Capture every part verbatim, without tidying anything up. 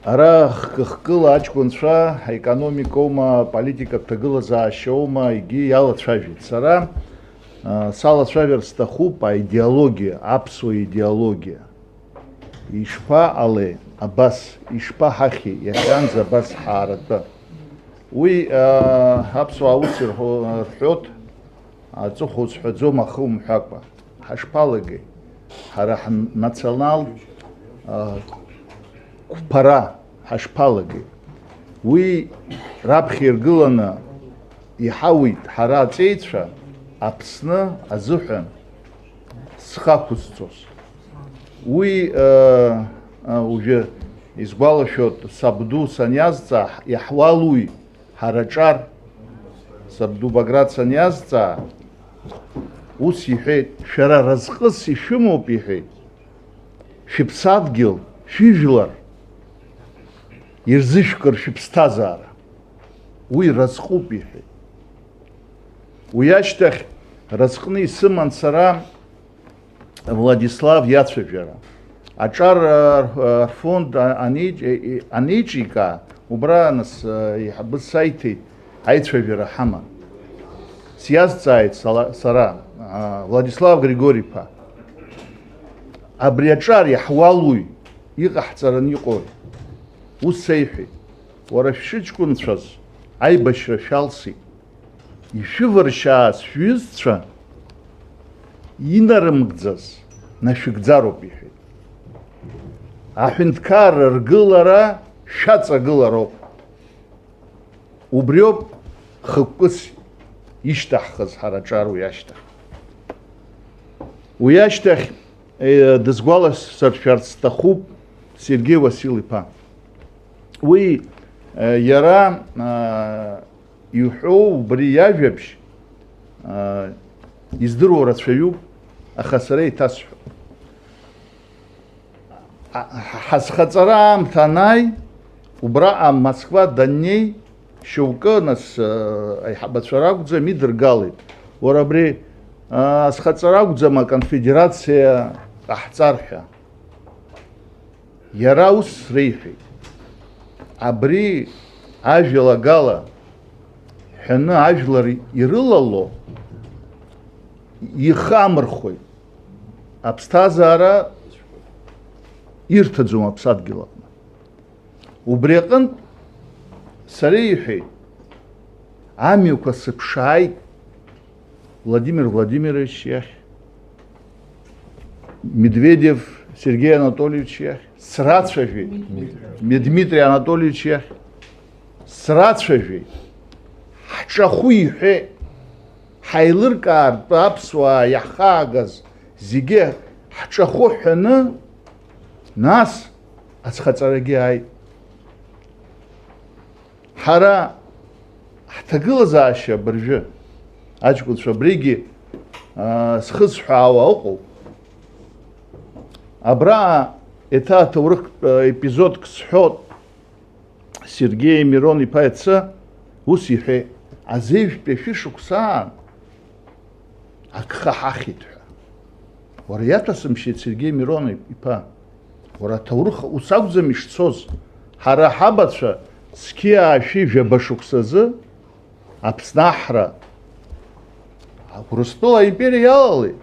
Ара хкы-хкыла аҷкәынцәа аекономикоума, аполитикатә ҭагылазаашьоума, егьи иалацәажәеит. Сара, а, салацәажәар сҭахуп аидеологиа, аԥсуа идеологиа. Ишԥаҟалеи абас, ишԥаҳахьи иахьанӡа абас ҳааратәы? Уи, а, аԥсуаа ус ирҳәо-, рҳәоит, аҵыхәа узҳәаӡом ахы умҳәакәа. Ҳашԥалагеи? Ҳара ҳнационал, а, қәԥара ҳашԥалагеи? Уи раԥхьа иргыланы иҳауит ҳара аҵеицәа Аԥсны азыҳәан зхы ақәызҵоз. Уи, а, а, уажәы исгәалашәоит, сабду саниазҵаа, иаҳуалуи? Ҳара аҿар, сабду Баграт саниазҵаа, ус иҳәеит, шәара разҟыс ишәымоуп, иҳәеит, шәыԥсадгьыл, шәыжәлар ирзышәкыр шәыԥсҭазаара. Уи разҟуп, иҳәеит. Уи ашьҭахь разҟны исыман сара Владислав иацәажәара. Аҿар, а, рфонд, а, анеиҿ-, е-, е-, анеиҿика, убра нас, а, еиҳабыс саиҭеит, аицәажәара ҳаман. Сиазҵааит сала-, сара, а, Владислав Григори-иԥа, абри аҿар иаҳуалуи, иҟаҳҵараны иҟои? Ус сеиҳәеит, уара шәшыҷкәынцәаз аибашьра шәалсит. Ишәываршьааз шәҩызцәа инарымгӡаз нашәыгӡароуп, иҳәеит. Аҳәынҭқарра ргылара шәаҵагылароуп. Убриоуп хықәкыс ишьҭаҳхыз ҳара аҿар уи ашьҭахь. Уи ашьҭахь, э, дысгәаласыршәарц сҭахуп Сергеи Уасил-иԥа. Уи, э, иара, э, иҳәоу убри иажәабжь, аа, издыруа рацәаҩуп, аха сара еиҭасҳәап. А, ҳазхаҵара аамҭа анааи, убраҟа Москва даннеи, шьоукы, нас, аа, аиҳабацәа ракәӡам, идыргалеит. Уара абри, аа, азхаҵара акәӡам, аконфедерациа ҟаҳҵар ҳәа. Иара ус реиҳәеит, абри ажәалагала ҳәаны ажәлар ирылало ихы амырхәоит, аԥсҭазаара ирҭаӡом аԥсадгьыл аҟны. Убри аҟынтә сара иҳәеит, амҩақәа сыԥшааит Владимир Владимирович иахь, Медведев Сергеи Анатольевич иахь, срацәажәеит, Дмитрий Анатольевич иахь, срацәажәеит, ҳҿахәы иҳәеит, ҳаилыркаартә аԥсуаа иаҳхаагаз зегьы ҳҿахәы ҳәаны, нас азхаҵарагьы ааит. Ҳара ҳҭагылазаашьа абыржәы, аҷкәынцәа, абригьы, аа, схызҳәаауа ыҟоуп. Абра еиҭа аҭоурыхтә, аа, епизодк сҳәот, Сергеи Мирон-иԥа иацы ус иҳәеит, азеижәтәи ашәышықәсаан, агха ҳахьит ҳәа. Уара иаҭәасымшьеит, Сергеи Мирон иԥа. Уара аҭоурых ус акәӡам ишцоз. Ҳара ҳабацәа зқьи аашәи жәаба шықәсазы Аԥсны аҳра Урыстәыла аимпериа иалалеит.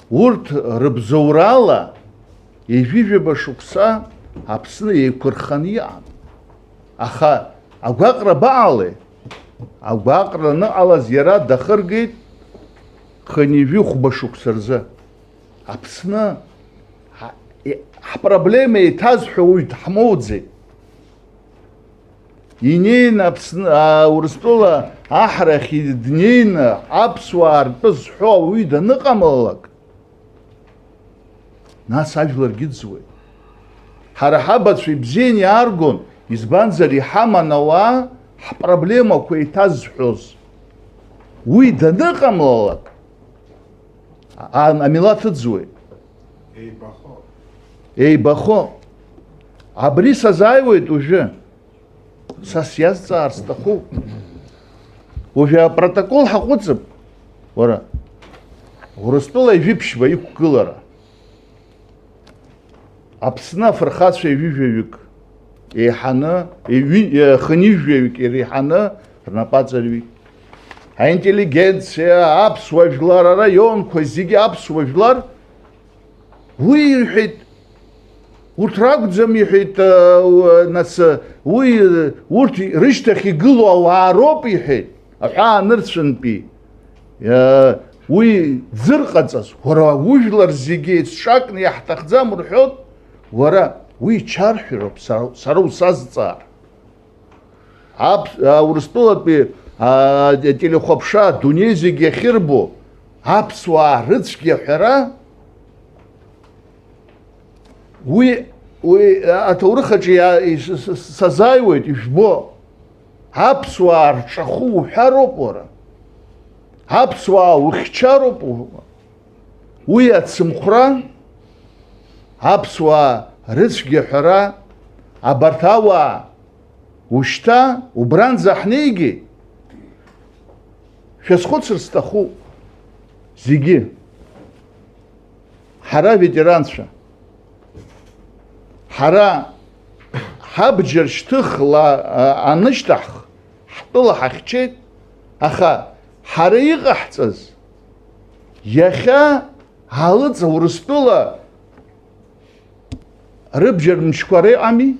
Урҭ рыбзоурала ҩажәижәаба шықәса Аԥсны еиқәырханы иҟан. Аха агәаҟра абаҟалеи? Агәаҟра аныҟалаз иара дахыргеит хынҩажәи хәба шықәса рзы. Аԥсны ҳа-, е-, ҳпроблема еиҭазҳәо уаҩ дҳмоуӡеит. Инеины Аԥсны, аа, Урыстәыла аҳрахь днеины аԥсуаа ртәы зҳәо ауаҩы даныҟамлалак, нас ажәларгьы ыӡуеит. Ҳара ҳабацәа ибзианы иааргон, избанзар, иҳаман ауаа ҳпроблемақәа еиҭазҳәоз. Уи даныҟамлалак, а-, амилаҭ ыӡуеит. Еибахо. Еибахо. Абри сазааиуеит уажәы. Са сиазҵаар сҭахуп. Уажәы апротокол ҳаҟәыҵып, уара. Урыстәыла ҩажәи ԥшьба иқәгылара. Аԥсны афырхацәа ҩажәаҩык еиҳаны, ҩи-, хынҩажәаҩык иреиҳаны рнапы аҵарҩит. Аинтеллигенциа, аԥсуа жәлар, араионқәа зегьы аԥсуа жәлар, уи иҳәеит, урҭ ракәӡам, иҳәеит, э, у-, нас, э, уи, э, урҭ рышьҭахь игылоу ауаа роуп, иҳәеит, аҳәаанырцәынтәи. Э, уи дзырҟаҵаз, уара ужәлар зегьы еицҿакны иаҳҭахӡам рҳәоит, уара, уи чарҳәароуп, сара, сара усазҵаар. Аԥ-, а, Урыстәылатәи, а, телехәаԥшра адунеи зегь иахьырбо, аԥсуаа рыцәгьа ҳәара, уи, уи аҭоурых аҿы иа-, ис-, с-, с-, сазааиуеит, ижәбо. Аԥсуаа рҿахәы уҳәароуп уара. Аԥсуаа ухьчароуп у-, уи ацымхәра, аԥсуаа рыцәгьа ҳәара, абарҭ ауаа ушьҭа убранӡа ҳнеигеит. Шәазхәыцыр сҭахуп зегьы. Ҳара ветеранцәа. Ҳара ҳабџьар шьҭыхла, а, анышьҭаҳх, ҳтәыла ҳахьчеит, аха ҳара иҟаҳҵаз, иахьа Ҳалыҵ Урыстәыла рыбџьар мчқәа реиҟами,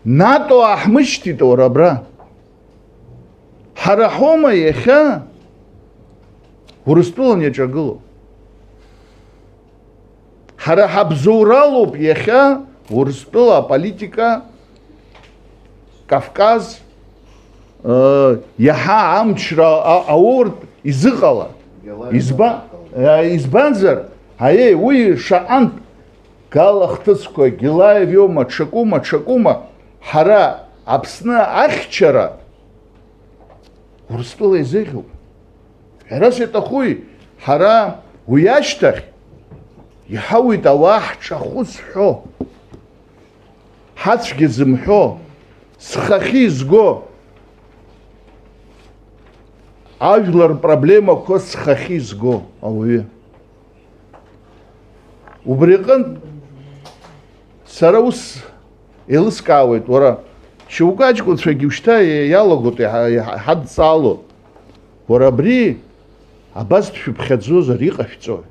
НАТО аҳмышьҭит уара абра. Ҳара ҳоума иахьа Урыстәылан иаҿагылоу? Ҳара ҳабзоуралоуп иахьа Урыстәыла аполитика, Кавказ, э, иаҳа амчра а-, ауртә изыҟала. Избан-, э, избанзар, аиеи, уи шаҟантә Галахҭыцқәа, Гилаев иоума, ҽакума, ҽакума, ҳара Аԥсны ахьчара Урыстәыла изеиӷьуп. Ҳәарас иаҭахуи, ҳара уи ашьҭахь иҳауит ауаа ҳҿахәы зҳәо, ҳацәгьа зымҳәо, зхахьы изго, ажәлар рпроблемақәа зхахьы изго ауаҩы. Убри аҟынтә сара ус еилыскаауеит, уара, шьоукы аҷкәынцәагьы ушьҭа иалагоит, иҳа-, иҳа-, иҳадҵаало. Уара абри абас дшәыԥхьаӡозар иҟашәҵои?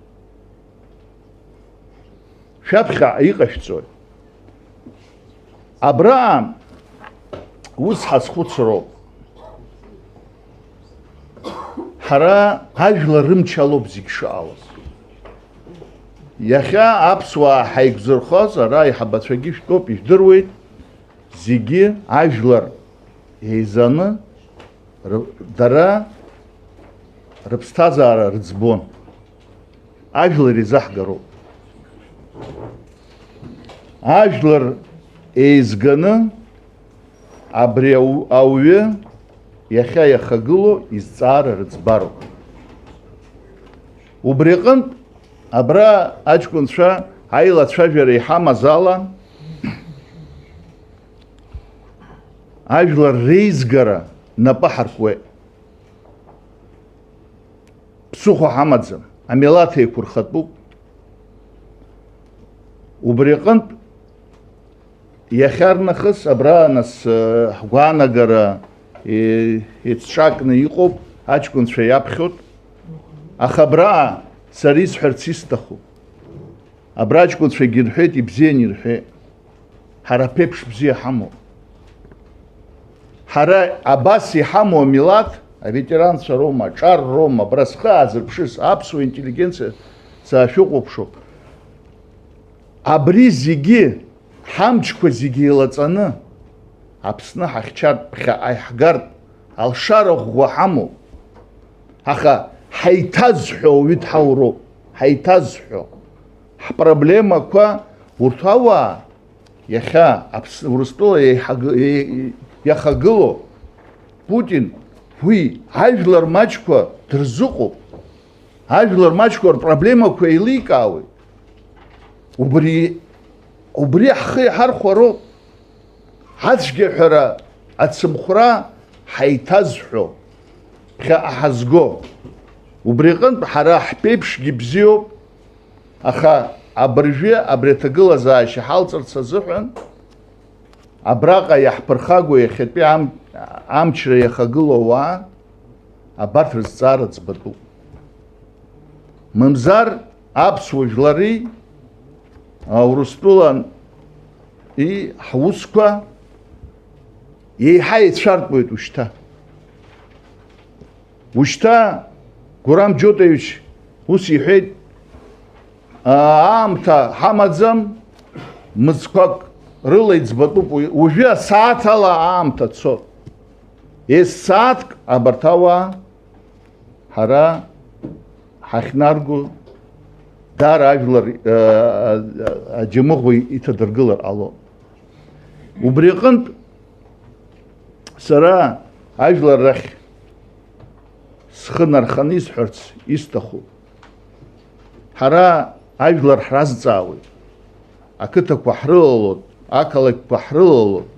Шәаԥхьа иҟашәҵои? Абра ус ҳазхәыцроуп. Ҳара ажәлар рымч алоуп зегь шыҟалаз. Иахьа аԥсуаа ҳаиқәзырхоз, ара аиҳабацәагьы шәтәоуп, ижәдыруеит, зегьы ажәлар еизаны р-, дара рыԥсҭазаара рыӡбон. Ажәлар изаҳгароуп. Ажәлар еизганы абри ау-, ауаҩы иахьа иахагылоу изҵаара рыӡбароуп. Убри аҟынтә, абра аҷкәынцәа аилацәажәара иҳамаз ала, ажәлар реизгара напы ҳаркуеит. Ԥсыхәа ҳамаӡам, амилаҭ еиқәырхатәуп. Убри аҟынтә, иахьарнахыс абра, нас, э, ҳгәаанагара, э, еицҿакны иҟоуп, аҷкәынцәа иаԥхьоит. Аха абра сара исҳәарц исҭаху, абра аҷкәынцәагьы ирҳәеит, ибзианы ирҳәеит. Ҳара ԥеиԥш бзиа ҳамоуп. Ҳара абас иҳамоу амилаҭ, аветеранцәа роума, аҿар роума, абра схы аазырԥшыз, аԥсуа интеллигенциа саашәыхәаԥшуп. Абри зегьы, ҳамчқәа зегьы еилаҵаны, Аԥсны ҳахьчартә, ԥхьаҟа иаҳгартә, алшара ӷәӷәа ҳамоуп. Аха ҳаиҭазҳәо ауаҩы дҳауроуп. Ҳаиҭазҳәо. Ҳпроблемақәа урҭ ауаа иахьа Аԥс-, Урыстәыла еиҳагы-, еи-, иахагылоу Путин, уи ажәлар маҷқәа дырзыҟоуп. Ажәлар маҷқәа рпроблемақәа еиликаауеит. Убри, убри ҳхы иҳархәароуп. Ацәгьаҳәара, ацымхәра ҳаиҭазҳәо, ԥхьаҟа ҳазго. Убри аҟынтә ҳара ҳԥеиԥшгьы бзиоуп, аха Абыржәы абри аҭагылазаашьа ҳалҵырц азыҳәан, абраҟа иаҳԥырхагоу иахьатәи ам-, амчра иахагылоу ауаа абарҭ рызҵаара ӡбатәуп. Мамзар аԥсуа жәлари, а, Урыстәылан и ҳусқәа еиҳа еицәартәуеит ушьҭа. Ушьҭа Гурам Џьотаевич ус иҳәеит, "Аамҭа ҳамаӡам, мызқәак рыла иӡбатәуп уи, уажәы асааҭ ала аамҭа цоит. Есааҭк абарҭ ауаа ҳара ҳахьнарго, даара ажәлар, э, аџьамыӷәа иҭадыргылар ҟалон." Убри аҟынтә сара ажәлар рахь схы нарханы исҳәарц исҭаху, ҳара ажәлар ҳразҵаауеит, ақыҭақәа ҳрылалоит, ақалақьқәа ҳрылалоит,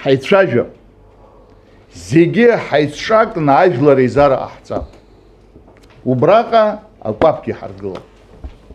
ҳаицәажәап. Зегьы ҳаицҿакны ажәлар еизара ҟаҳҵап. Убраҟа акәаԥгьы ҳаргылап.